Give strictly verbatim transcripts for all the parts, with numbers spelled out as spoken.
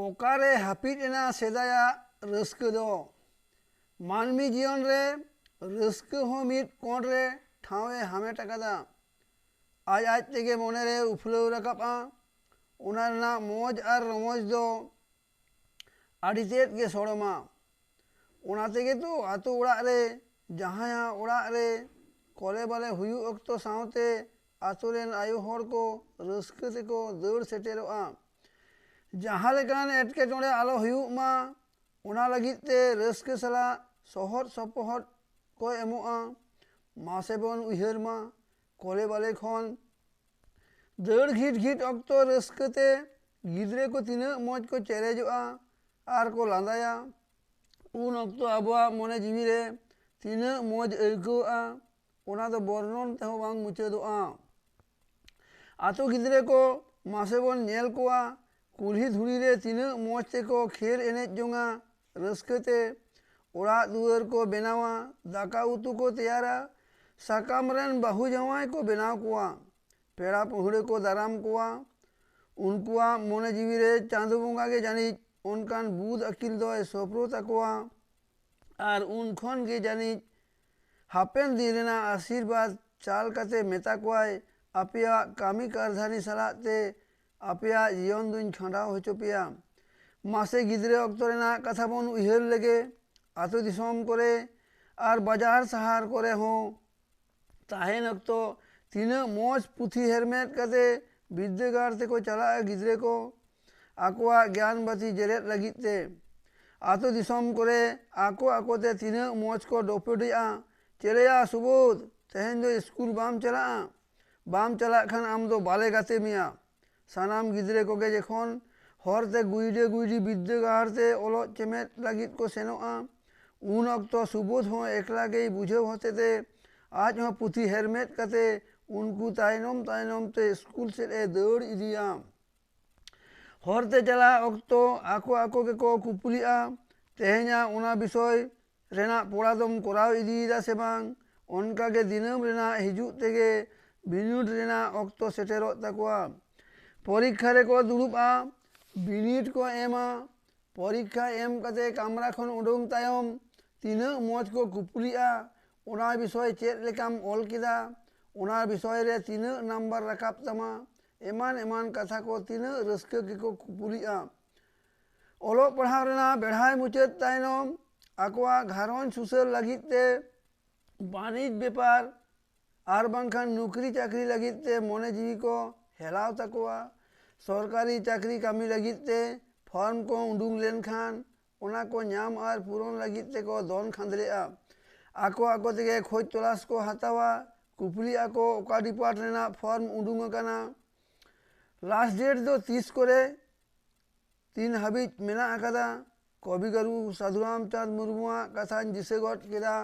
ᱚᱠᱟᱨᱮ ᱦᱟᱹᱯᱤᱫ ᱮᱱᱟ ᱥᱮᱫᱟᱭᱟᱜ ᱨᱟᱹᱥᱠᱟᱹ ᱫᱚ? ᱢᱟᱹᱱᱢᱤ ᱡᱤᱭᱚᱱ ᱨᱮ ᱨᱟᱹᱥᱠᱟᱹ ᱦᱚᱸ ᱢᱤᱫ ᱠᱚᱬ ᱨᱮ ᱴᱷᱟᱶ ᱮ ᱦᱟᱢᱮᱴ ᱟᱠᱟᱫᱟ᱾ ᱟᱡ ᱟᱡ ᱛᱮᱜᱮ ᱢᱚᱱᱮᱨᱮ ᱩᱯᱷᱞᱟᱹᱣ ᱨᱟᱠᱟᱵᱼᱟ᱾ ᱚᱱᱟ ᱨᱮᱱᱟᱜ ᱢᱚᱡᱽ ᱟᱨ ᱨᱚᱢᱚᱡᱽ ᱫᱚ ᱟᱹᱰᱤ ᱛᱮᱫ ᱜᱮ ᱥᱚᱲᱚᱢᱟ᱾ ᱚᱱᱟ ᱛᱮᱜᱮ ᱛᱚ ᱟᱛᱳ ᱚᱲᱟᱜ ᱨᱮ, ᱡᱟᱦᱟᱸᱭᱟᱜ ᱚᱲᱟᱜ ᱨᱮ ᱠᱚᱞᱮ ᱵᱟᱞᱮ ᱦᱩᱭᱩᱜ ᱚᱠᱛᱚ ᱥᱟᱶᱛᱮ ᱟᱛᱳ ᱨᱮᱱ ᱟᱭᱳ ᱦᱚᱲ ᱠᱚ ᱨᱟᱹᱥᱠᱟᱹ ᱛᱮᱠᱚ ᱫᱟᱹᱲ ᱥᱮᱴᱮᱨᱚᱜᱼᱟ᱾ ᱡᱟᱦᱟᱸ ᱞᱮᱠᱟᱱ ᱮᱴᱠᱮᱴᱚᱬᱮ ᱟᱞᱚ ᱦᱩᱭᱩᱜ ᱢᱟ, ᱚᱱᱟ ᱞᱟᱹᱜᱤᱫ ᱛᱮ ᱨᱟᱹᱥᱠᱟᱹ ᱥᱟᱞᱟᱜ ᱥᱚᱦᱚᱫ ᱥᱚᱯᱚᱦᱚᱫ ᱠᱚ ᱮᱢᱚᱜᱼᱟ᱾ ᱢᱟᱥᱮ ᱵᱚᱱ ᱩᱭᱦᱟᱹᱨ ᱢᱟ, ᱠᱚᱞᱮ ᱵᱟᱞᱮ ᱠᱷᱚᱱ ᱫᱟᱹᱲ ᱜᱷᱤᱴ ᱜᱷᱤᱴ ᱚᱠᱛᱚ ᱨᱟᱹᱥᱠᱟᱹ ᱛᱮ ᱜᱤᱫᱽᱨᱟᱹ ᱠᱚ ᱛᱤᱱᱟᱹᱜ ᱢᱚᱡᱽ ᱠᱚ ᱪᱮᱨᱮᱡᱚᱜᱼᱟ ᱟᱨ ᱠᱚ ᱞᱟᱸᱫᱟᱭᱟ᱾ ᱩᱱ ᱚᱠᱛᱚ ᱟᱵᱚᱣᱟᱜ ᱢᱚᱱᱮ ᱡᱤᱣᱤ ᱨᱮ ᱛᱤᱱᱟᱹᱜ ᱢᱚᱡᱽ ᱟᱹᱭᱠᱟᱹᱣᱜᱼᱟ, ᱚᱱᱟ ᱫᱚ ᱵᱚᱨᱱᱚᱱ ᱛᱮᱦᱚᱸ ᱵᱟᱝ ᱢᱩᱪᱟᱹᱫᱚᱜᱼᱟ᱾ ᱟᱛᱳ ᱜᱤᱫᱽᱨᱟᱹ ᱠᱚ ᱢᱟᱥᱮ ᱵᱚᱱ ᱧᱮᱞ ᱠᱚᱣᱟ, ᱠᱩᱞᱦᱤ ᱫᱷᱩᱲᱤ ᱨᱮ ᱛᱤᱱᱟᱹᱜ ᱢᱚᱡᱽ ᱛᱮᱠᱚ ᱠᱷᱮᱞ ᱮᱱᱮᱡ ᱡᱚᱝᱟ, ᱨᱟᱹᱥᱠᱟᱹ ᱛᱮ ᱚᱲᱟᱜ ᱫᱩᱣᱟᱹᱨ ᱠᱚ ᱵᱮᱱᱟᱣᱟ, ᱫᱟᱠᱟ ᱩᱛᱩ ᱠᱚ ᱛᱮᱭᱟᱨᱟ, ᱥᱟᱠᱟᱢ ᱨᱮᱱ ᱵᱟᱹᱦᱩ ᱡᱟᱶᱟᱭ ᱠᱚ ᱵᱮᱱᱟᱣ ᱠᱚᱣᱟ, ᱯᱮᱲᱟ ᱯᱟᱹᱦᱲᱟᱹ ᱠᱚ ᱫᱟᱨᱟᱢ ᱠᱚᱣᱟ᱾ ᱩᱱᱠᱩᱣᱟᱜ ᱢᱚᱱᱮ ᱡᱤᱣᱤ ᱨᱮ ᱪᱟᱸᱫᱚ ᱵᱚᱸᱜᱟ ᱜᱮ ᱡᱟᱹᱱᱤᱡ ᱚᱱᱠᱟᱱ ᱵᱩᱫᱷ ᱟᱹᱠᱤᱞ ᱫᱚᱭ ᱥᱚᱯᱨᱚ ᱛᱟᱠᱚᱣᱟ᱾ ᱟᱨ ᱩᱱ ᱠᱷᱚᱱ ᱜᱮ ᱡᱟᱹᱱᱤᱡ ᱦᱟᱯᱮᱱ ᱫᱤᱱ ᱨᱮᱱᱟᱜ ᱟᱥᱤᱨᱵᱟᱫᱽ ᱪᱟᱞ ᱠᱟᱛᱮ ᱢᱮᱛᱟ ᱠᱚᱣᱟᱭ, "ᱟᱯᱮᱭᱟᱜ ᱠᱟᱹᱢᱤ ᱠᱟᱨᱫᱷᱟᱱᱤ ᱥᱟᱞᱟᱜ ᱛᱮ ᱟᱯᱮᱭᱟᱜ ᱡᱤᱭᱚᱱ ᱫᱩᱧ ᱠᱷᱟᱸᱰᱟᱣ ᱦᱚᱪᱚ ᱯᱮᱭᱟ᱾" ᱢᱟᱥᱮ ᱜᱤᱫᱽᱨᱟᱹ ᱚᱠᱛᱚ ᱨᱮᱱᱟᱜ ᱠᱟᱛᱷᱟ ᱵᱚᱱ ᱩᱭᱦᱟᱹᱨ ᱞᱮᱜᱮ᱾ ᱟᱛᱳ ᱫᱤᱥᱚᱢ ᱠᱚᱨᱮ ᱟᱨ ᱵᱟᱡᱟᱨ ᱥᱟᱦᱟᱨ ᱠᱚᱨᱮ ᱦᱚᱸ ᱛᱟᱦᱮᱱ ᱚᱠᱛᱚ ᱛᱤᱱᱟᱹᱜ ᱢᱚᱡᱽ ᱯᱩᱛᱷᱤ ᱦᱮᱨᱢᱮᱫ ᱠᱟᱛᱮ ᱵᱤᱨᱫᱟᱹᱜᱟᱲ ᱛᱮᱠᱚ ᱪᱟᱞᱟᱜᱼᱟ ᱜᱤᱫᱽᱨᱟᱹ ᱠᱚ, ᱟᱠᱚᱣᱟᱜ ᱜᱮᱭᱟᱱ ᱵᱟᱹᱛᱤ ᱡᱮᱨᱮᱫ ᱞᱟᱹᱜᱤᱫ ᱛᱮ᱾ ᱟᱛᱳ ᱫᱤᱥᱚᱢ ᱠᱚᱨᱮ ᱟᱠᱚ ᱟᱠᱚᱛᱮ ᱛᱤᱱᱟᱹᱜ ᱢᱚᱡᱽ ᱠᱚ ᱰᱚᱯᱮᱰᱚᱜᱼᱟ, "ᱪᱮᱞᱮᱭᱟ ᱥᱩᱵᱳᱫᱷ, ᱛᱮᱦᱮᱧ ᱫᱚ ᱥᱠᱩᱞ ᱵᱟᱢ ᱪᱟᱞᱟᱜᱼᱟ? ᱵᱟᱢ ᱪᱟᱞᱟᱜ ᱠᱷᱟᱱ ᱟᱢ ᱫᱚ ᱵᱟᱞᱮ ᱜᱟᱛᱮ ᱢᱮᱭᱟ᱾" ᱥᱟᱱᱟᱢ ᱜᱤᱫᱽᱨᱟᱹ ᱠᱚᱜᱮ ᱡᱚᱠᱷᱚᱱ ᱦᱚᱨᱛᱮ ᱜᱩᱭᱰᱮ ᱜᱩᱭᱰᱤ ᱵᱤᱨᱫᱟᱹᱜᱟᱲ ᱛᱮ ᱚᱞᱚᱜ ᱪᱮᱢᱮᱫ ᱞᱟᱹᱜᱤᱫ ᱠᱚ ᱥᱮᱱᱚᱜᱼᱟ, ᱩᱱ ᱚᱠᱛᱚ ᱥᱩᱵᱳᱫᱷ ᱦᱚᱸ ᱮᱠᱞᱟ ᱜᱮᱭ ᱵᱩᱡᱷᱟᱹᱣ ᱦᱚᱛᱮᱛᱮ ᱟᱡ ᱦᱚᱸ ᱯᱩᱛᱷᱤ ᱦᱮᱨᱢᱮᱫ ᱠᱟᱛᱮ ᱩᱱᱠᱩ ᱛᱟᱭᱱᱚᱢ ᱛᱟᱭᱱᱚᱢ ᱛᱮ ᱥᱠᱩᱞ ᱥᱮᱫ ᱮ ᱫᱟᱹᱲ ᱤᱫᱤᱭᱟ᱾ ᱦᱚᱨᱛᱮ ᱪᱟᱞᱟᱜ ᱚᱠᱛᱚ ᱟᱠᱚ ᱟᱠᱚ ᱜᱮᱠᱚ ᱠᱩᱯᱩᱞᱤᱜᱼᱟ, "ᱛᱮᱦᱮᱧᱟᱜ ᱚᱱᱟ ᱵᱤᱥᱚᱭ ᱨᱮᱱᱟᱜ ᱯᱚᱲᱟ ᱫᱚᱢ ᱠᱚᱨᱟᱣ ᱤᱫᱤᱭᱮᱫᱟ ᱥᱮ ᱵᱟᱝ?" ᱚᱱᱠᱟ ᱜᱮ ᱫᱤᱱᱟᱹᱢ ᱨᱮᱱᱟᱜ ᱦᱤᱡᱩᱜ ᱛᱮᱜᱮ ᱵᱤᱱᱤᱰ ᱨᱮᱱᱟᱜ ᱚᱠᱛᱚ ᱥᱮᱴᱮᱨᱚᱜ ᱛᱟᱠᱚᱣᱟ᱾ ᱯᱚᱨᱤᱠᱠᱷᱟ ᱨᱮᱠᱚ ᱫᱩᱲᱩᱵᱼᱟ᱾ ᱵᱤᱱᱤᱰ ᱠᱚ ᱮᱢᱟ᱾ ᱯᱚᱨᱤᱠᱠᱷᱟ ᱮᱢ ᱠᱟᱛᱮ ᱠᱟᱢᱨᱟ ᱠᱷᱚᱱ ᱩᱰᱩᱝ ᱛᱟᱭᱚᱢ ᱛᱤᱱᱟᱹᱜ ᱢᱚᱡᱽ ᱠᱚ ᱠᱩᱯᱩᱞᱤᱜᱼᱟ, ᱚᱱᱟ ᱵᱤᱥᱚᱭ ᱪᱮᱫ ᱞᱮᱠᱟᱢ ᱚᱞ ᱠᱮᱫᱟ, ᱚᱱᱟ ᱵᱤᱥᱚᱭ ᱨᱮ ᱛᱤᱱᱟᱹᱜ ᱱᱟᱢᱵᱟᱨ ᱨᱟᱠᱟᱵ ᱛᱟᱢᱟ, ᱮᱢᱟᱱ ᱮᱢᱟᱱ ᱠᱟᱛᱷᱟ ᱠᱚ ᱛᱤᱱᱟᱹᱜ ᱨᱟᱹᱥᱠᱟᱹ ᱜᱮᱠᱚ ᱠᱩᱯᱩᱞᱤᱜᱼᱟ᱾ ᱚᱞᱚᱜ ᱯᱟᱲᱦᱟᱣ ᱨᱮᱱᱟᱜ ᱵᱮᱲᱦᱟᱭ ᱢᱩᱪᱟᱹᱫ ᱛᱟᱭᱱᱚᱢ ᱟᱠᱚᱣᱟᱜ ᱜᱷᱟᱨᱚᱸᱡᱽ ᱥᱩᱥᱟᱹᱨ ᱞᱟᱹᱜᱤᱫ ᱛᱮ ᱵᱟᱹᱱᱤᱡᱽ ᱵᱮᱯᱟᱨ ᱟᱨ ᱵᱟᱝᱠᱷᱟᱱ ᱱᱩᱠᱨᱤ ᱪᱟᱹᱠᱨᱤ ᱞᱟᱹᱜᱤᱫ ᱛᱮ ᱢᱚᱱᱮ ᱡᱤᱣᱤ ᱠᱚ ᱦᱮᱞᱟᱣ ᱛᱟᱠᱚᱣᱟ᱾ ᱥᱚᱨᱠᱟᱨᱤ ᱪᱟᱹᱠᱨᱤ ᱠᱟᱹᱢᱤ ᱞᱟᱹᱜᱤᱫ ᱛᱮ ᱯᱷᱚᱨᱢ ᱠᱚ ᱩᱰᱩᱝ ᱞᱮᱱᱠᱷᱟᱱ ᱚᱱᱟ ᱠᱚ ᱧᱟᱢ ᱟᱨ ᱯᱩᱨᱚᱱ ᱞᱟᱹᱜᱤᱫ ᱛᱮᱠᱚ ᱫᱚᱱ ᱠᱷᱟᱸᱫᱽᱞᱮᱜᱼᱟ᱾ ᱟᱠᱚ ᱟᱠᱚ ᱛᱮᱜᱮ ᱠᱷᱚᱡᱽ ᱛᱚᱞᱟᱥ ᱠᱚ ᱦᱟᱛᱟᱣᱟ, ᱠᱩᱯᱞᱤᱜ ᱟᱠᱚ ᱚᱠᱟ ᱰᱤᱯᱟᱨᱴ ᱨᱮᱱᱟᱜ ᱯᱷᱚᱨᱢ ᱩᱰᱩᱝ ᱟᱠᱟᱱᱟ, ᱞᱟᱥᱴ ᱰᱮᱴ ᱫᱚ ᱛᱤᱥ ᱠᱚᱨᱮ ᱛᱤᱱ ᱦᱟᱹᱵᱤᱡ ᱢᱮᱱᱟᱜ ᱟᱠᱟᱫᱟ᱾ ᱠᱚᱵᱤᱜᱩᱨᱩ ᱥᱟᱹᱫᱷᱩ ᱨᱟᱢᱪᱟᱸᱫᱽ ᱢᱩᱨᱢᱩᱣᱟᱜ ᱠᱟᱛᱷᱟᱧ ᱫᱤᱥᱟᱹ ᱜᱚᱫ ᱠᱮᱫᱟ᱾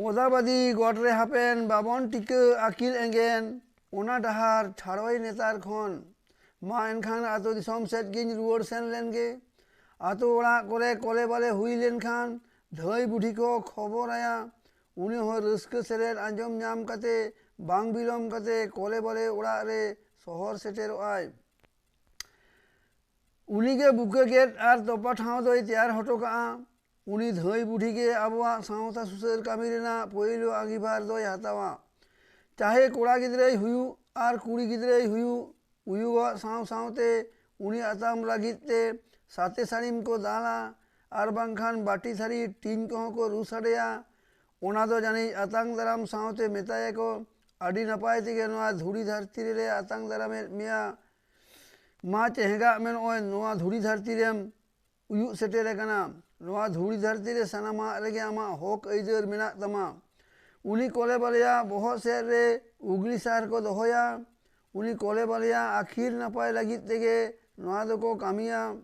ᱚᱫᱟᱵᱟᱫᱤ ᱜᱚᱴ ᱨᱮ ᱦᱟᱯᱮᱱ ᱵᱟᱵᱚᱱ ᱴᱤᱠᱟᱹ ᱟᱹᱠᱤᱞ ᱮᱸᱜᱮᱱ, ᱚᱱᱟ ᱰᱟᱦᱟᱨ ᱴᱷᱟᱲᱚᱭ ᱱᱮᱛᱟᱨ ᱠᱷᱚᱱ᱾ ᱢᱟ ᱮᱱᱠᱷᱟᱱ ᱟᱛᱳ ᱫᱤᱥᱚᱢ ᱥᱮᱫ ᱜᱤᱧ ᱨᱩᱣᱟᱹᱲ ᱥᱮᱱ ᱞᱮᱱ ᱜᱮ᱾ ᱟᱛᱳ ᱚᱲᱟᱜ ᱠᱚᱨᱮ ᱠᱚᱞᱮ ᱵᱟᱞᱮ ᱦᱩᱭ ᱞᱮᱱᱠᱷᱟᱱ ᱫᱷᱟᱹᱭ ᱵᱩᱰᱷᱤ ᱠᱚ ᱠᱷᱚᱵᱚᱨ ᱟᱭᱟ᱾ ᱩᱱᱤ ᱦᱚᱸ ᱨᱟᱹᱥᱠᱟᱹ ᱥᱮᱨᱮᱫ ᱟᱸᱡᱚᱢ ᱧᱟᱢ ᱠᱟᱛᱮ ᱵᱟᱝ ᱵᱤᱞᱚᱢ ᱠᱟᱛᱮ ᱠᱚᱞᱮ ᱵᱟᱞᱮ ᱚᱲᱟᱜ ᱨᱮ ᱥᱚᱦᱚᱨ ᱥᱮᱴᱮᱨᱚᱜ ᱟᱭ᱾ ᱩᱱᱤᱜᱮ ᱵᱩᱠᱟᱹ ᱜᱮᱫ ᱟᱨ ᱛᱚᱯᱟ ᱴᱷᱟᱶ ᱫᱚᱭ ᱛᱮᱭᱟᱨ ᱦᱚᱴᱚ ᱠᱟᱜᱼᱟ᱾ ᱩᱱᱤ ᱫᱷᱟᱹᱭ ᱵᱩᱰᱷᱤ ᱜᱮ ᱟᱵᱚᱣᱟᱜ ᱥᱟᱶᱛᱟ ᱥᱩᱥᱟᱹᱨ ᱠᱟᱹᱢᱤ ᱨᱮᱱᱟᱜ ᱯᱳᱭᱞᱳ ᱟᱸᱜᱤᱵᱷᱟᱨ ᱫᱚᱭ ᱦᱟᱛᱟᱣᱟ᱾ ᱪᱟᱦᱮ ᱠᱚᱲᱟ ᱜᱤᱫᱽᱨᱟᱹᱭ ᱦᱩᱭᱩᱜ ᱟᱨ ᱠᱩᱲᱤ ᱜᱤᱫᱽᱨᱟᱹᱭ ᱦᱩᱭᱩᱜ, ᱩᱭᱩᱜᱚᱜ ᱥᱟᱶ ᱥᱟᱶᱛᱮ ᱩᱱᱤ ᱟᱛᱟᱢ ᱞᱟᱹᱜᱤᱫ ᱛᱮ ᱥᱟᱛᱮ ᱥᱟᱹᱲᱤᱢ ᱠᱚ ᱫᱟᱞᱟ ᱟᱨ ᱵᱟᱝᱠᱷᱟᱱ ᱵᱟᱹᱴᱤ ᱛᱷᱟᱹᱨᱤ ᱴᱤᱧ ᱠᱚᱦᱚᱸ ᱠᱚ ᱨᱩ ᱥᱟᱰᱮᱭᱟ᱾ ᱚᱱᱟ ᱫᱚ ᱡᱟᱹᱱᱤᱡ ᱟᱛᱟᱝ ᱫᱟᱨᱟᱢ ᱥᱟᱶᱛᱮ ᱢᱮᱛᱟᱭᱟᱠᱚ, "ᱟᱹᱰᱤ ᱱᱟᱯᱟᱭ ᱛᱮᱜᱮ ᱱᱚᱣᱟ ᱫᱷᱩᱲᱤ ᱫᱷᱟᱹᱨᱛᱤ ᱨᱮᱞᱮ ᱟᱛᱟᱝ ᱫᱟᱨᱟᱢᱮᱫ ᱢᱮᱭᱟ᱾ ᱢᱟ ᱪᱮᱦᱜᱟᱜ ᱢᱮ, ᱱᱚᱜᱼᱚᱭ ᱱᱚᱣᱟ ᱫᱷᱩᱲᱤ ᱫᱷᱟᱹᱨᱛᱤ ᱨᱮᱢ ᱩᱭᱩᱜ ᱥᱮᱴᱮᱨ ᱟᱠᱟᱱᱟ᱾ ᱱᱚᱣᱟ ᱫᱷᱩᱲᱤ ᱫᱷᱟᱹᱨᱛᱤ ᱨᱮ ᱥᱟᱱᱟᱢᱟᱜ ᱨᱮᱜᱮ ᱟᱢᱟᱜ ᱦᱚᱠ ᱟᱹᱭᱫᱟᱹᱨ ᱢᱮᱱᱟᱜ ᱛᱟᱢᱟ᱾" ᱩᱱᱤ ᱠᱚᱞᱮ ᱵᱟᱞᱮᱭᱟ ᱵᱚᱦᱚᱜ ᱥᱮᱫ ᱨᱮ ᱩᱜᱽᱞᱤ ᱥᱟᱨ ᱠᱚ ᱫᱚᱦᱚᱭᱟ᱾ ᱩᱱᱤ ᱠᱚᱞᱮ ᱵᱟᱞᱮᱭᱟ ᱟᱹᱠᱷᱤᱨ ᱱᱟᱯᱟᱭ ᱞᱟᱹᱜᱤᱫ ᱛᱮᱜᱮ ᱱᱚᱣᱟ ᱫᱚᱠᱚ ᱠᱟᱹᱢᱤᱭᱟ᱾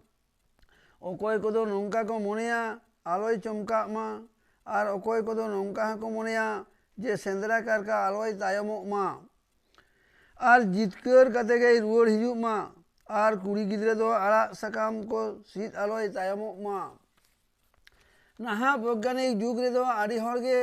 ᱚᱠᱚᱭ ᱠᱚᱫᱚ ᱱᱚᱝᱠᱟ ᱠᱚ ᱢᱚᱱᱮᱭᱟ, ᱟᱞᱚᱭ ᱪᱚᱢᱠᱟᱜ ᱢᱟ, ᱟᱨ ᱚᱠᱚᱭ ᱠᱚᱫᱚ ᱱᱚᱝᱠᱟ ᱦᱚᱸᱠᱚ ᱢᱚᱱᱮᱭᱟ ᱡᱮ ᱥᱮᱸᱫᱽᱨᱟ ᱠᱟᱨᱠᱟ ᱟᱞᱚᱭ ᱛᱟᱭᱚᱢᱚᱜ ᱢᱟ ᱟᱨ ᱡᱤᱛᱠᱟᱹᱨ ᱠᱟᱛᱮ ᱜᱮᱭ ᱨᱩᱣᱟᱹᱲ ᱦᱤᱡᱩᱜ ᱢᱟ, ᱟᱨ ᱠᱩᱲᱤ ᱜᱤᱫᱽᱨᱟᱹ ᱫᱚ ᱟᱲᱟᱜ ᱥᱟᱠᱟᱢ ᱠᱚ ᱥᱤᱫ ᱟᱞᱚᱭ ᱛᱟᱭᱚᱢᱚᱜ ᱢᱟ᱾ ᱱᱟᱦᱟᱜ ᱵᱳᱭᱜᱟᱱᱤᱠ ᱡᱩᱜᱽ ᱨᱮᱫᱚ ᱟᱹᱰᱤ ᱦᱚᱲ ᱜᱮ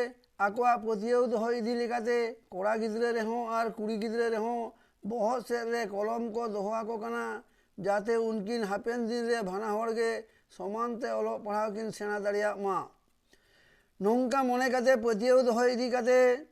ᱟᱠᱚᱣᱟᱜ ᱯᱟᱹᱛᱭᱟᱹᱣ ᱫᱚᱦᱚ ᱤᱫᱤ ᱞᱮᱠᱟᱛᱮ ᱠᱚᱲᱟ ᱜᱤᱫᱽᱨᱟᱹ ᱨᱮᱦᱚᱸ ᱟᱨ ᱠᱩᱲᱤ ᱜᱤᱫᱽᱨᱟᱹ ᱨᱮᱦᱚᱸ ᱵᱚᱦᱚᱜ ᱥᱮᱫ ᱨᱮ ᱠᱚᱞᱚᱢ ᱠᱚ ᱫᱚᱦᱚ ᱟᱠᱚ ᱠᱟᱱᱟ, ᱡᱟᱛᱮ ᱩᱱᱠᱤᱱ ᱦᱟᱯᱮᱱ ᱫᱤᱱ ᱨᱮ ᱵᱟᱱᱟ ᱦᱚᱲ ᱜᱮ ᱥᱚᱢᱟᱱ ᱛᱮ ᱚᱞᱚᱜ ᱯᱟᱲᱦᱟᱣ ᱠᱤᱱ ᱥᱮᱬᱟ ᱫᱟᱲᱮᱭᱟᱜ ᱢᱟ᱾ ᱱᱚᱝᱠᱟ ᱢᱚᱱᱮ ᱠᱟᱛᱮ, ᱯᱟᱹᱛᱭᱟᱹᱣ ᱫᱚᱦᱚ ᱤᱫᱤ ᱠᱟᱛᱮ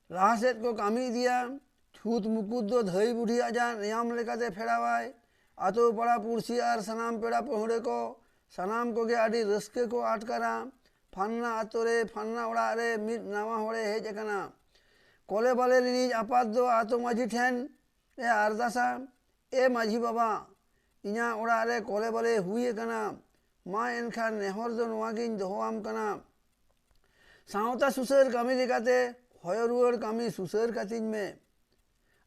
ᱞᱟᱦᱟ ᱥᱮᱫ ᱠᱚ ᱠᱟᱹᱢᱤ ᱤᱫᱤᱭᱟ᱾ ᱪᱷᱩᱛ ᱢᱩᱠᱩᱛ ᱫᱚ ᱫᱷᱟᱹᱭ ᱵᱩᱰᱷᱤ ᱟᱡᱟᱜ ᱱᱮᱭᱟᱢ ᱞᱮᱠᱟᱛᱮ ᱯᱷᱮᱲᱟᱣᱟᱭ᱾ ᱟᱛᱳ ᱯᱟᱲᱟ ᱯᱩᱲᱥᱤ ᱟᱨ ᱥᱟᱱᱟᱢ ᱯᱮᱲᱟ ᱯᱟᱹᱦᱲᱟᱹ ᱠᱚ, ᱥᱟᱱᱟᱢ ᱠᱚᱜᱮ ᱟᱹᱰᱤ ᱨᱟᱹᱥᱠᱟᱹ ᱠᱚ ᱟᱴᱠᱟᱨᱟ᱾ ᱯᱷᱟᱱᱱᱟ ᱟᱛᱳ ᱨᱮ, ᱯᱷᱟᱱᱱᱟ ᱚᱲᱟᱜ ᱨᱮ ᱢᱤᱫ ᱱᱟᱣᱟ ᱦᱚᱲᱮ ᱦᱮᱡ ᱟᱠᱟᱱᱟ᱾ ᱠᱚᱞᱮ ᱵᱟᱞᱮ ᱨᱤᱱᱤᱡ ᱟᱯᱟᱛ ᱫᱚ ᱟᱛᱳ ᱢᱟᱹᱡᱷᱤ ᱴᱷᱮᱱ ᱮ ᱟᱨᱫᱟᱥᱟ, "ᱮ ᱢᱟᱹᱡᱷᱤ ᱵᱟᱵᱟ, ᱤᱧᱟᱹᱜ ᱚᱲᱟᱜ ᱨᱮ ᱠᱚᱞᱮ ᱵᱟᱞᱮ ᱦᱩᱭ ᱟᱠᱟᱱᱟ᱾ ᱢᱟ ᱮᱱᱠᱷᱟᱱ ᱱᱮᱦᱚᱨ ᱫᱚ ᱱᱚᱣᱟ ᱜᱤᱧ ᱫᱚᱦᱚᱣᱟᱢ ᱠᱟᱱᱟ, ᱥᱟᱶᱛᱟ ᱥᱩᱥᱟᱹᱨ ᱠᱟᱹᱢᱤ ᱞᱮᱠᱟᱛᱮ ᱦᱚᱭᱚ ᱨᱩᱣᱟᱹᱲ ᱠᱟᱹᱢᱤ ᱥᱩᱥᱟᱹᱨ ᱠᱟᱹᱛᱤᱧ ᱢᱮ᱾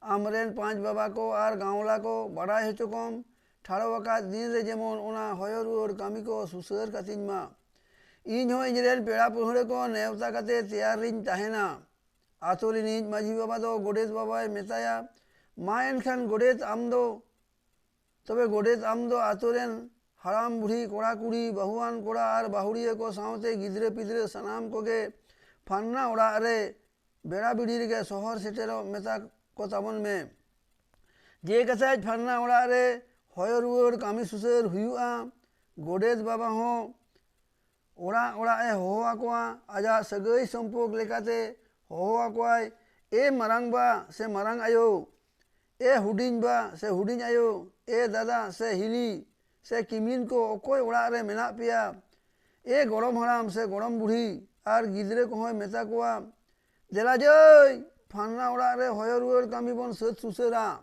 ᱟᱢᱨᱮᱱ ᱯᱟᱸᱪ ᱵᱟᱵᱟ ᱠᱚ ᱟᱨ ᱜᱟᱶᱞᱟ ᱠᱚ ᱵᱟᱰᱟᱭ ᱦᱚᱪᱚ ᱠᱚᱢ, ᱴᱷᱟᱲᱚ ᱟᱠᱟᱫ ᱫᱤᱱ ᱨᱮ ᱡᱮᱢᱚᱱ ᱚᱱᱟ ᱦᱚᱭᱚ ᱨᱩᱣᱟᱹᱲ ᱠᱟᱹᱢᱤ ᱠᱚ ᱥᱩᱥᱟᱹᱨ ᱠᱟᱹᱛᱤᱧ ᱢᱟ᱾ ᱤᱧ ᱦᱚᱸ ᱤᱧᱨᱮᱱ ᱯᱮᱲᱟ ᱯᱟᱹᱦᱲᱟᱹ ᱠᱚ ᱱᱮᱣᱛᱟ ᱠᱟᱛᱮ ᱛᱮᱭᱟᱨ ᱨᱤᱧ ᱛᱟᱦᱮᱱᱟ᱾" ᱟᱛᱳ ᱨᱤᱱᱤᱡ ᱢᱟᱹᱡᱷᱤ ᱵᱟᱵᱟ ᱫᱚ ᱜᱚᱰᱮᱛ ᱵᱟᱵᱟᱭ ᱢᱮᱛᱟᱭᱟ, "ᱢᱟ ᱮᱱᱠᱷᱟᱱ ᱜᱚᱰᱮᱛ ᱟᱢ ᱫᱚ, ᱛᱚᱵᱮ ᱜᱚᱰᱮᱛ ᱟᱢ ᱫᱚ ᱟᱛᱳ ᱨᱮᱱ ᱦᱟᱲᱟᱢ ᱵᱩᱲᱦᱤ, ᱠᱚᱲᱟ ᱠᱩᱲᱤ, ᱵᱟᱹᱦᱩᱣᱟᱱ ᱠᱚᱲᱟ ᱟᱨ ᱵᱟᱹᱦᱩᱲᱤᱭᱟᱹ ᱠᱚ ᱥᱟᱶᱛᱮ ᱜᱤᱫᱽᱨᱟᱹ ᱯᱤᱫᱽᱨᱟᱹ ᱥᱟᱱᱟᱢ ᱠᱚᱜᱮ ᱯᱷᱟᱱᱱᱟ ᱚᱲᱟᱜ ᱨᱮ ᱵᱮᱲᱟ ᱵᱤᱲᱤ ᱨᱮᱜᱮ ᱥᱚᱦᱚᱨ ᱥᱮᱴᱮᱨᱚᱜ ᱢᱮᱛᱟ ᱠᱚ ᱛᱟᱵᱚᱱ ᱢᱮ᱾ ᱡᱮ ᱠᱟᱛᱷᱟᱡ ᱯᱷᱟᱱᱱᱟ ᱚᱲᱟᱜ ᱨᱮ ᱦᱚᱭᱚ ᱨᱩᱣᱟᱹᱲ ᱠᱟᱹᱢᱤ ᱥᱩᱥᱟᱹᱨ ᱦᱩᱭᱩᱜᱼᱟ, ᱜᱚᱰᱮᱛ ᱵᱟᱵᱟ ᱦᱚᱸ ᱚᱲᱟᱜ ᱚᱲᱟᱜ ᱮ ᱦᱚᱦᱚ ᱟᱠᱚᱣᱟ᱾ ᱟᱡᱟᱜ ᱥᱟᱹᱜᱟᱹᱭ ᱥᱚᱢᱯᱚᱨᱠ ᱞᱮᱠᱟᱛᱮ ᱦᱚᱦᱚ ᱟᱠᱚᱣᱟᱭ, "ᱮ ᱢᱟᱨᱟᱝᱵᱟ ᱥᱮ ᱢᱟᱨᱟᱝ ᱟᱭᱳ, ᱮ ᱦᱩᱰᱤᱧ ᱵᱟ ᱥᱮ ᱦᱩᱰᱤᱧ ᱟᱭᱳ, ᱮ ᱫᱟᱫᱟ ᱥᱮ ᱦᱤᱞᱤ ᱥᱮ ᱠᱤᱢᱤᱱ ᱠᱚ, ᱚᱠᱚᱭ ᱚᱲᱟᱜ ᱨᱮ ᱢᱮᱱᱟᱜ ᱯᱮᱭᱟ? ᱮ ᱜᱚᱲᱚᱢ ᱦᱟᱲᱟᱢ ᱥᱮ ᱜᱚᱲᱚᱢ ᱵᱩᱲᱦᱤ", ᱟᱨ ᱜᱤᱫᱽᱨᱟᱹ ᱠᱚᱦᱚᱸᱭ ᱢᱮᱛᱟ ᱠᱚᱣᱟ, "ᱫᱮᱞᱟ ᱡᱟᱹᱭ, ᱯᱷᱟᱱᱱᱟ ᱚᱲᱟᱜ ᱨᱮ ᱦᱚᱭᱚ ᱨᱩᱣᱟᱹᱲ ᱠᱟᱹᱢᱤ ᱵᱚᱱ ᱥᱟᱹᱛ ᱥᱩᱥᱟᱹᱨᱟ᱾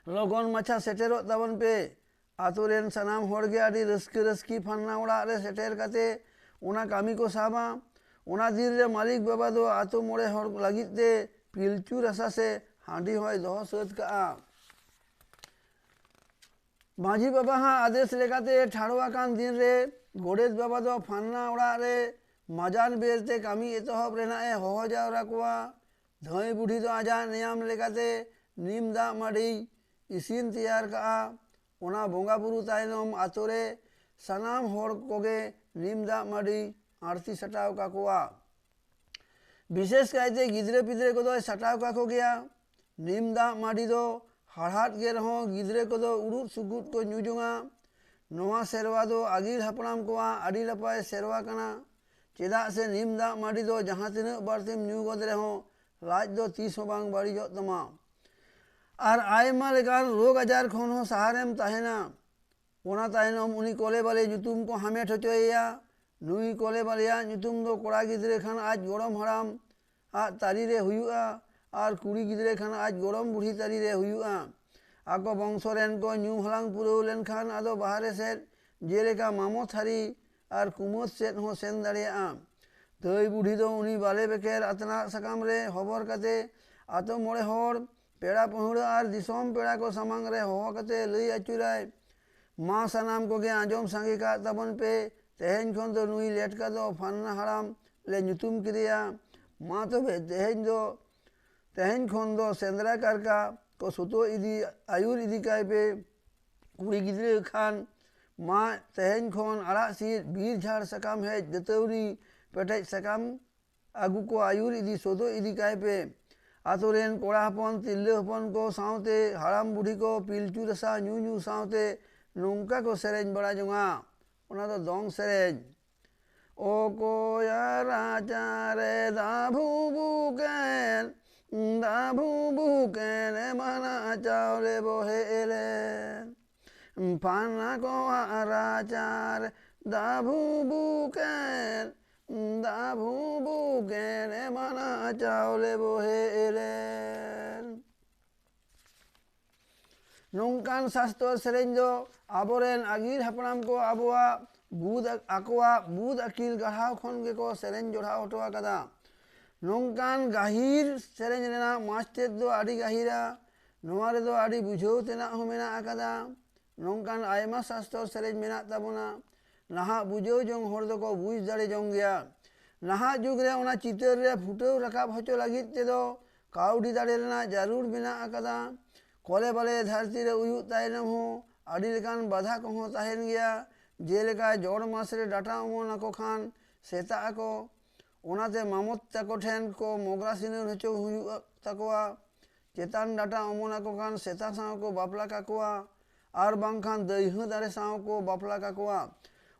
ᱞᱚᱜᱚᱱ ᱢᱟᱪᱷᱟ ᱥᱮᱴᱮᱨᱚᱜ ᱛᱟᱵᱚᱱ ᱯᱮ᱾" ᱟᱛᱳ ᱨᱮᱱ ᱥᱟᱱᱟᱢ ᱦᱚᱲ ᱜᱮ ᱟᱹᱰᱤ ᱨᱟᱹᱥᱠᱟᱹ ᱨᱟᱹᱥᱠᱤ ᱯᱷᱟᱱᱱᱟ ᱚᱲᱟᱜ ᱨᱮ ᱥᱮᱴᱮᱨ ᱠᱟᱛᱮ ᱚᱱᱟ ᱠᱟᱹᱢᱤ ᱠᱚ ᱥᱟᱵᱟ᱾ ᱚᱱᱟ ᱫᱤᱱ ᱨᱮ ᱢᱟᱹᱞᱤᱠ ᱵᱟᱵᱟ ᱫᱚ ᱟᱛᱳ ᱢᱚᱬᱮ ᱦᱚᱲ ᱞᱟᱹᱜᱤᱫ ᱛᱮ ᱯᱤᱞᱪᱩ ᱨᱟᱥᱟ ᱥᱮ ᱦᱟᱺᱰᱤ ᱦᱚᱸᱭ ᱫᱚᱦᱚ ᱥᱟᱹᱛ ᱠᱟᱜᱼᱟ᱾ ᱢᱟᱹᱡᱷᱤ ᱵᱟᱵᱟ ᱦᱟᱜ ᱟᱫᱮᱥ ᱞᱮᱠᱟᱛᱮ ᱴᱷᱟᱲᱚ ᱟᱠᱟᱱ ᱫᱤᱱ ᱨᱮ ᱜᱚᱰᱮᱛ ᱵᱟᱵᱟ ᱫᱚ ᱯᱷᱟᱱᱱᱟ ᱚᱲᱟᱜ ᱨᱮ ᱢᱟᱡᱟᱱ ᱵᱮᱨ ᱛᱮ ᱠᱟᱹᱢᱤ ᱮᱛᱚᱦᱚᱵ ᱨᱮᱱᱟᱜ ᱮ ᱦᱚᱦᱚ ᱡᱟᱣᱨᱟ ᱠᱚᱣᱟ᱾ ᱫᱷᱟᱹᱭ ᱵᱩᱰᱷᱤ ᱫᱚ ᱟᱡᱟᱜ ᱱᱮᱭᱟᱢ ᱞᱮᱠᱟᱛᱮ ᱱᱤᱢ ᱫᱟᱜ ᱢᱟᱹᱰᱤ ᱤᱥᱤᱱ ᱛᱮᱭᱟᱨ ᱠᱟᱜᱼᱟ᱾ ᱚᱱᱟ ᱵᱚᱸᱜᱟ ᱵᱩᱨᱩ ᱛᱟᱭᱱᱚᱢ ᱟᱛᱳ ᱨᱮ ᱥᱟᱱᱟᱢ ᱦᱚᱲ ᱠᱚᱜᱮ ᱱᱤᱢ ᱫᱟᱜ ᱢᱟᱹᱰᱤ ᱟᱬᱛᱤ ᱥᱟᱴᱟᱣ ᱠᱟᱠᱚᱣᱟ᱾ ᱵᱤᱥᱮᱥ ᱠᱟᱭᱛᱮ ᱜᱤᱫᱽᱨᱟᱹ ᱯᱤᱫᱽᱨᱟᱹ ᱠᱚᱫᱚᱭ ᱥᱟᱴᱟᱣ ᱠᱟᱠᱚ ᱜᱮᱭᱟ᱾ ᱱᱤᱢ ᱫᱟᱜ ᱢᱟᱹᱰᱤ ᱫᱚ ᱦᱟᱲᱦᱟᱫ ᱜᱮ ᱨᱮᱦᱚᱸ ᱜᱤᱫᱽᱨᱟᱹ ᱠᱚᱫᱚ ᱩᱲᱩᱫ ᱥᱩᱠᱩᱫ ᱠᱚ ᱧᱩ ᱡᱚᱝᱟ᱾ ᱱᱚᱣᱟ ᱥᱮᱨᱣᱟ ᱫᱚ ᱟᱹᱜᱤᱞ ᱦᱟᱯᱲᱟᱢ ᱠᱚᱣᱟᱜ ᱟᱹᱰᱤ ᱱᱟᱯᱟᱭ ᱥᱮᱨᱣᱟ ᱠᱟᱱᱟ᱾ ᱪᱮᱫᱟᱜ ᱥᱮ ᱱᱤᱢ ᱫᱟᱜ ᱢᱟᱹᱰᱤ ᱫᱚ ᱡᱟᱦᱟᱸ ᱛᱤᱱᱟᱹᱜ ᱵᱟᱹᱲᱛᱤᱢ ᱧᱩ ᱜᱚᱫ ᱨᱮᱦᱚᱸ ᱞᱟᱡ ᱫᱚ ᱛᱤᱥ ᱦᱚᱸ ᱵᱟᱝ ᱵᱟᱹᱲᱤᱡᱚᱜ ᱛᱟᱢᱟ᱾ ᱟᱨ ᱟᱭᱢᱟ ᱞᱮᱠᱟᱱ ᱨᱳᱜᱽ ᱟᱡᱟᱨ ᱠᱷᱚᱱ ᱦᱚᱸ ᱥᱟᱦᱟᱨᱮᱢ ᱛᱟᱦᱮᱱᱟ᱾ ᱚᱱᱟ ᱛᱟᱭᱱᱚᱢ ᱩᱱᱤ ᱠᱚᱞᱮ ᱵᱟᱞᱮ ᱧᱩᱛᱩᱢ ᱠᱚ ᱦᱟᱢᱮᱴ ᱦᱚᱪᱚᱭᱮᱭᱟ᱾ ᱱᱩᱭ ᱠᱚᱞᱮ ᱵᱟᱞᱮᱭᱟᱜ ᱧᱩᱛᱩᱢ ᱫᱚ ᱠᱚᱲᱟ ᱜᱤᱫᱽᱨᱟᱹ ᱠᱷᱟᱱ ᱟᱡ ᱜᱚᱲᱚᱢ ᱦᱟᱲᱟᱢ ᱟᱜ ᱛᱟᱹᱨᱤ ᱨᱮ ᱦᱩᱭᱩᱜᱼᱟ, ᱟᱨ ᱠᱩᱲᱤ ᱜᱤᱫᱽᱨᱟᱹ ᱠᱷᱟᱱ ᱟᱡ ᱜᱚᱲᱚᱢ ᱵᱩᱲᱦᱤ ᱛᱟᱹᱨᱤ ᱨᱮ ᱦᱩᱭᱩᱜᱼᱟ᱾ ᱟᱠᱚ ᱵᱚᱝᱥᱚ ᱨᱮᱱ ᱠᱚ ᱧᱩ ᱦᱟᱞᱟᱝ ᱯᱩᱨᱟᱹᱣ ᱞᱮᱱᱠᱷᱟᱱ ᱟᱫᱚ ᱵᱟᱦᱨᱮ ᱥᱮᱫ, ᱡᱮᱞᱮᱠᱟ ᱢᱟᱢᱚ ᱛᱷᱟᱹᱨᱤ ᱟᱨ ᱠᱩᱢᱟᱹᱫ ᱥᱮᱫ ᱦᱚᱸ ᱥᱮᱱ ᱫᱟᱲᱮᱭᱟᱜᱼᱟ᱾ ᱫᱷᱟᱹᱭ ᱵᱩᱰᱷᱤ ᱫᱚ ᱩᱱᱤ ᱵᱟᱞᱮ ᱵᱮᱠᱮᱨ ᱟᱛᱱᱟᱜ ᱥᱟᱠᱟᱢ ᱨᱮ ᱦᱚᱵᱚᱨ ᱠᱟᱛᱮ ᱟᱛᱳ ᱢᱚᱬᱮ ᱦᱚᱲ, ᱯᱮᱲᱟ ᱯᱟᱹᱦᱲᱟᱹ ᱟᱨ ᱫᱤᱥᱚᱢ ᱯᱮᱲᱟ ᱠᱚ ᱥᱟᱢᱟᱝ ᱨᱮ ᱦᱚᱦᱚ ᱠᱟᱛᱮ ᱞᱟᱹᱭ ᱟᱹᱪᱩᱨᱟᱭ, "ᱢᱟ ᱥᱟᱱᱟᱢ ᱠᱚᱜᱮ ᱟᱸᱡᱚᱢ ᱥᱟᱸᱜᱮ ᱠᱟᱜ ᱛᱟᱵᱚᱱ ᱯᱮ, ᱛᱮᱦᱮᱧ ᱠᱷᱚᱱ ᱫᱚ ᱱᱩᱭ ᱞᱮᱴᱠᱟ ᱫᱚ ᱯᱷᱟᱱᱱᱟ ᱦᱟᱲᱟᱢ ᱞᱮ ᱧᱩᱛᱩᱢ ᱠᱮᱫᱮᱭᱟ᱾ ᱢᱟ ᱛᱚᱵᱮ ᱛᱮᱦᱮᱧ ᱫᱚ, ᱛᱮᱦᱮᱧ ᱠᱷᱚᱱ ᱫᱚ ᱥᱮᱸᱫᱽᱨᱟ ᱠᱟᱨᱠᱟ ᱠᱚ ᱥᱩᱛᱩᱜ ᱤᱫᱤ, ᱟᱹᱭᱩᱨ ᱤᱫᱤ ᱠᱟᱭ ᱯᱮ᱾ ᱠᱩᱲᱤ ᱜᱤᱫᱽᱨᱟᱹ ᱠᱷᱟᱱ ᱢᱟ ᱛᱮᱦᱮᱧ ᱠᱷᱚᱱ ᱟᱲᱟᱜ ᱥᱤᱫ, ᱵᱤᱨ ᱡᱷᱟᱲ ᱥᱟᱠᱟᱢ ᱦᱮᱡ, ᱫᱟᱹᱛᱟᱹᱣᱲᱤ ᱯᱮᱴᱮᱡ ᱥᱟᱠᱟᱢ ᱟᱹᱜᱩ ᱠᱚ ᱟᱹᱭᱩᱨ ᱤᱫᱤ ᱥᱚᱫᱚ ᱤᱫᱤ ᱠᱟᱭ ᱯᱮ᱾ ᱟᱛᱳ ᱨᱮᱱ ᱠᱚᱲᱟ ᱦᱚᱯᱚᱱ, ᱛᱤᱨᱞᱟᱹ ᱦᱚᱯᱚᱱ ᱠᱚ ᱥᱟᱶᱛᱮ ᱦᱟᱲᱟᱢ ᱵᱩᱰᱷᱤ ᱠᱚ ᱯᱤᱞᱪᱩ ᱨᱟᱥᱟ ᱧᱩ ᱧᱩ ᱥᱟᱶᱛᱮ ᱱᱚᱝᱠᱟ ᱠᱚ ᱥᱮᱨᱮᱧ ᱵᱟᱲᱟ ᱡᱚᱝᱟ᱾ ᱚᱱᱟ ᱫᱚ ᱫᱚᱝ ᱥᱮᱨᱮᱧ᱾ ᱚᱠᱚᱭᱟᱜ ᱨᱟᱪᱟᱨᱮ ᱫᱟᱵᱷᱩ ᱵᱩᱠᱮᱱ, ᱫᱟᱵᱷᱩ ᱵᱩᱠᱮᱱ, ᱮᱢᱟᱱᱟ ᱪᱟᱣᱞᱮ ᱵᱚᱦᱮ ᱮᱞᱮᱱ᱾ ᱯᱷᱟᱱᱟ ᱠᱚᱣᱟᱜ ᱨᱟᱪᱟᱨ ᱫᱟᱵᱷᱩ ᱵᱩᱠᱮᱱ, ᱫᱟᱵᱷᱩ ᱵᱩᱠᱮᱱ, ᱮᱢᱟᱱᱟ ᱪᱟᱣᱞᱮ ᱵᱚᱦᱮ ᱮᱞᱮᱱ᱾ ᱱᱚᱝᱠᱟᱱ ᱥᱟᱥᱛᱚᱨ ᱥᱮᱨᱮᱧ ᱫᱚ ᱟᱵᱚᱨᱮᱱ ᱟᱹᱜᱤᱞ ᱦᱟᱯᱲᱟᱢ ᱠᱚ ᱟᱵᱚᱣᱟᱜ ᱵᱩᱫ, ᱟᱠᱚᱣᱟᱜ ᱵᱩᱫ ᱟᱹᱠᱤᱞ ᱜᱟᱲᱦᱟᱣ ᱠᱷᱚᱱ ᱜᱮᱠᱚ ᱥᱮᱨᱮᱧ ᱡᱚᱲᱟᱣ ᱦᱚᱴᱚ ᱟᱠᱟᱫᱟ᱾ ᱱᱚᱝᱠᱟᱱ ᱜᱟᱹᱦᱤᱨ ᱥᱮᱨᱮᱧ ᱨᱮᱱᱟᱜ ᱢᱟᱥᱛᱮᱫ ᱫᱚ ᱟᱹᱰᱤ ᱜᱟᱹᱦᱤᱨᱟ᱾ ᱱᱚᱣᱟ ᱨᱮᱫᱚ ᱟᱹᱰᱤ ᱵᱩᱡᱷᱟᱹᱣ ᱛᱮᱱᱟᱜ ᱦᱚᱸ ᱢᱮᱱᱟᱜ ᱟᱠᱟᱫᱟ᱾ ᱱᱚᱝᱠᱟᱱ ᱟᱭᱢᱟ ᱥᱟᱥᱛᱚᱨ ᱥᱮᱨᱮᱧ ᱢᱮᱱᱟᱜ ᱛᱟᱵᱚᱱᱟ᱾ ᱱᱟᱦᱟᱜ ᱵᱩᱡᱷᱟᱹᱣ ᱡᱚᱝ ᱦᱚᱲ ᱫᱚᱠᱚ ᱵᱩᱡᱽ ᱫᱟᱲᱮ ᱡᱚᱝ ᱜᱮᱭᱟ᱾ ᱱᱟᱦᱟᱜ ᱡᱩᱜᱽ ᱨᱮ ᱚᱱᱟ ᱪᱤᱛᱟᱹᱨ ᱨᱮ ᱯᱷᱩᱴᱟᱹᱣ ᱨᱟᱠᱟᱵ ᱦᱚᱪᱚ ᱞᱟᱹᱜᱤᱫ ᱛᱮᱫᱚ ᱠᱟᱹᱣᱰᱤ ᱫᱟᱲᱮ ᱨᱮᱱᱟᱜ ᱡᱟᱹᱨᱩᱲ ᱢᱮᱱᱟᱜ ᱟᱠᱟᱫᱟ᱾ ᱠᱚᱞᱮ ᱵᱟᱞᱮ ᱫᱷᱟᱹᱨᱛᱤ ᱨᱮ ᱩᱭᱩᱜ ᱛᱟᱭᱱᱚᱢ ᱦᱚᱸ ᱟᱹᱰᱤ ᱞᱮᱠᱟᱱ ᱵᱟᱫᱷᱟ ᱠᱚᱦᱚᱸ ᱛᱟᱦᱮᱱ ᱜᱮᱭᱟ᱾ ᱡᱮᱞᱮᱠᱟ ᱡᱚᱲ ᱢᱟᱥ ᱨᱮ ᱰᱟᱴᱟ ᱚᱢᱚᱱ ᱟᱠᱚ ᱠᱷᱟᱱ ᱥᱮᱛᱟᱜ ᱟᱠᱚ, ᱚᱱᱟᱛᱮ ᱢᱟᱢᱚᱛ ᱛᱟᱠᱚ ᱴᱷᱮᱱ ᱠᱚ ᱢᱚᱜᱽᱨᱟ ᱥᱤᱱᱟᱹᱱ ᱦᱚᱪᱚ ᱦᱩᱭᱩᱜ ᱛᱟᱠᱚᱣᱟ᱾ ᱪᱮᱛᱟᱱ ᱰᱟᱴᱟ ᱚᱢᱚᱱ ᱟᱠᱚ ᱠᱷᱟᱱ ᱥᱮᱛᱟ ᱥᱟᱶ ᱠᱚ ᱵᱟᱯᱞᱟ ᱠᱟᱠᱚᱣᱟ, ᱟᱨ ᱵᱟᱝᱠᱷᱟᱱ ᱫᱟᱹᱭᱦᱟᱹ ᱫᱟᱨᱮ ᱥᱟᱶ ᱠᱚ ᱵᱟᱯᱞᱟ ᱠᱟᱠᱚᱣᱟ᱾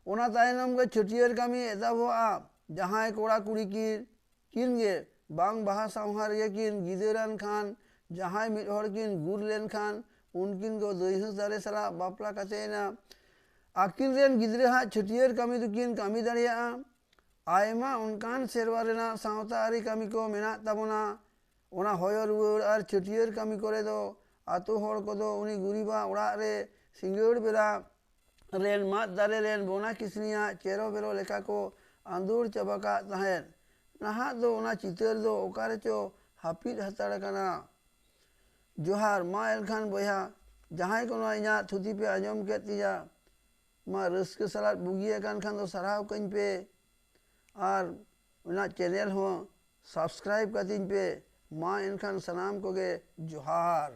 ᱚᱱᱟ ᱛᱟᱭᱱᱚᱢ ᱜᱮ ᱪᱷᱟᱹᱴᱭᱟᱹᱨ ᱠᱟᱹᱢᱤ ᱮᱛᱚᱦᱚᱵᱚᱜᱼᱟ᱾ ᱡᱟᱦᱟᱸᱭ ᱠᱚᱲᱟ ᱠᱩᱲᱤ ᱠᱤᱱ ᱠᱤᱱ ᱜᱮ ᱵᱟᱝ ᱵᱟᱦᱟ ᱥᱟᱶᱦᱟ ᱨᱮᱜᱮ ᱠᱤᱱ ᱜᱤᱫᱟᱹᱨᱟᱱ ᱠᱷᱟᱱ, ᱡᱟᱦᱟᱸᱭ ᱢᱤᱫ ᱦᱚᱲ ᱠᱤᱱ ᱜᱩᱨ ᱞᱮᱱᱠᱷᱟᱱ, ᱩᱱᱠᱤᱱ ᱫᱚ ᱫᱟᱹᱭᱦᱟᱹ ᱫᱟᱨᱮ ᱥᱟᱞᱟᱜ ᱵᱟᱯᱞᱟ ᱠᱟᱛᱮᱭᱮᱱᱟ᱾ ᱟᱹᱠᱤᱱ ᱨᱮᱱ ᱜᱤᱫᱽᱨᱟᱹ ᱦᱟᱜ ᱪᱷᱟᱹᱴᱭᱟᱹᱨ ᱠᱟᱹᱢᱤ ᱫᱚᱠᱤᱱ ᱠᱟᱹᱢᱤ ᱫᱟᱲᱮᱭᱟᱜᱼᱟ᱾ ᱟᱭᱢᱟ ᱚᱱᱠᱟᱱ ᱥᱮᱨᱣᱟ ᱨᱮᱱᱟᱜ ᱥᱟᱶᱛᱟ ᱟᱹᱨᱤ ᱠᱟᱹᱢᱤ ᱠᱚ ᱢᱮᱱᱟᱜ ᱛᱟᱵᱚᱱᱟ᱾ ᱚᱱᱟ ᱦᱚᱭᱚ ᱨᱩᱣᱟᱹᱲ ᱟᱨ ᱪᱷᱟᱹᱴᱭᱟᱹᱨ ᱠᱟᱹᱢᱤ ᱠᱚᱨᱮ ᱫᱚ ᱟᱛᱳ ᱦᱚᱲ ᱠᱚᱫᱚ ᱩᱱᱤ ᱜᱩᱨᱤᱵᱟᱜ ᱚᱲᱟᱜ ᱨᱮ ᱥᱤᱸᱜᱟᱹᱲ ᱵᱮᱲᱟ ᱨᱮᱱ ᱢᱟᱫ ᱫᱟᱨᱮ ᱨᱮᱱ ᱵᱚᱱᱟ ᱠᱤᱥᱱᱤᱭᱟᱜ ᱪᱮᱨᱚ ᱵᱮᱨᱚ ᱞᱮᱠᱟ ᱠᱚ ᱟᱸᱫᱳᱲ ᱪᱟᱵᱟ ᱠᱟᱜ ᱛᱟᱦᱮᱸᱫ᱾ ᱱᱟᱦᱟᱜ ᱫᱚ ᱚᱱᱟ ᱪᱤᱛᱟᱹᱨ ᱫᱚ ᱚᱠᱟ ᱨᱮᱪᱚ ᱦᱟᱹᱯᱤᱫ ᱦᱟᱛᱟᱲ ᱟᱠᱟᱱᱟ᱾ ᱡᱚᱦᱟᱨ᱾ ᱢᱟ ᱮᱱᱠᱷᱟᱱ ᱵᱚᱭᱦᱟ, ᱡᱟᱦᱟᱸᱭ ᱠᱚ ᱱᱚᱣᱟ ᱤᱧᱟᱹᱜ ᱛᱷᱩᱛᱤ ᱯᱮ ᱟᱸᱡᱚᱢ ᱠᱮᱫ ᱛᱤᱧᱟ, ᱢᱟ ᱨᱟᱹᱥᱠᱟᱹ ᱥᱟᱞᱟᱜ ᱵᱩᱜᱤ ᱟᱠᱟᱱ ᱠᱷᱟᱱ ᱫᱚ ᱥᱟᱨᱦᱟᱣ ᱠᱟᱹᱧ ᱯᱮ, ᱟᱨ ᱚᱱᱟ ᱪᱮᱱᱮᱞ ᱦᱚᱸ ᱥᱟᱵᱥᱠᱨᱟᱭᱤᱵ ᱠᱟᱹᱛᱤᱧ ᱯᱮ᱾ ᱢᱟ ᱮᱱᱠᱷᱟᱱ ᱥᱟᱱᱟᱢ ᱠᱚᱜᱮ ᱡᱚᱦᱟᱨ᱾